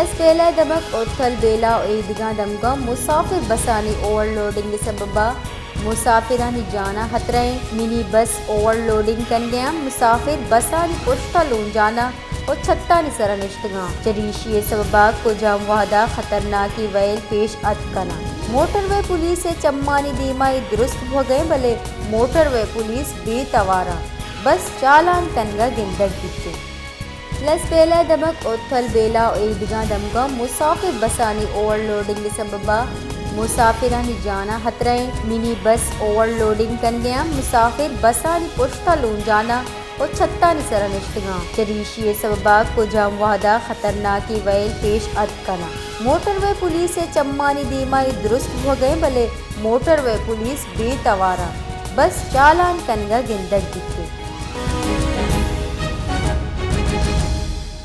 لسبیلہ ءِ دمگ اورتھل بیلہ ءُ ایدگاں دمگاں مسافر بسانی اوور لوڈنگ ءِ سبب ءَ مسافرانی جان ءَ خطرہ ایں۔ منی بس اوور لوڈنگ کنگ ءَ اَنت، مسافر بسانی پشت ءَ لونجان ءَ ءُ چھتانی سر ءَ نشتگ اَنت، چریشی ءِ سبب ءَ کجام وھد ءَ خطرناکیں ویل پیش اتک کن اَنت۔ موٹروے پولیس ءِ چمانی دیم ءَ اے درست بوھگ ءَ اِنت، بلے موٹروے پولیس بے توار اِنت، بس چالان کنگ ءَ گندگ بیت اِنت۔ لسبیلہ ءِ دمگ اورتھل بیلہ ءُ ایدگاں دمگاں مسافر بسانی اوور لوڈنگ ءِ سبب ءَ مسافرانی جان ءَ خطرہ ایں۔ منی بس اوور لوڈنگ کنگ ءَ اَنت، مسافر بسانی پشت ءَ لونجان ءَ ءُ چھتانی سر ءَ نشتگ اَنت، چریشی ءِ سبب ءَ کجام وھد ءَ خطرناکیں ویل پیش اتک کن اَنت۔ موٹروے پولیس ءِ چمانی دیم ءَ اے درست بوھگ ءَ اِنت، بلے موٹروے پولیس بے توار اِنت، بس چالان کنگ ءَ گندگ بیت اِنت۔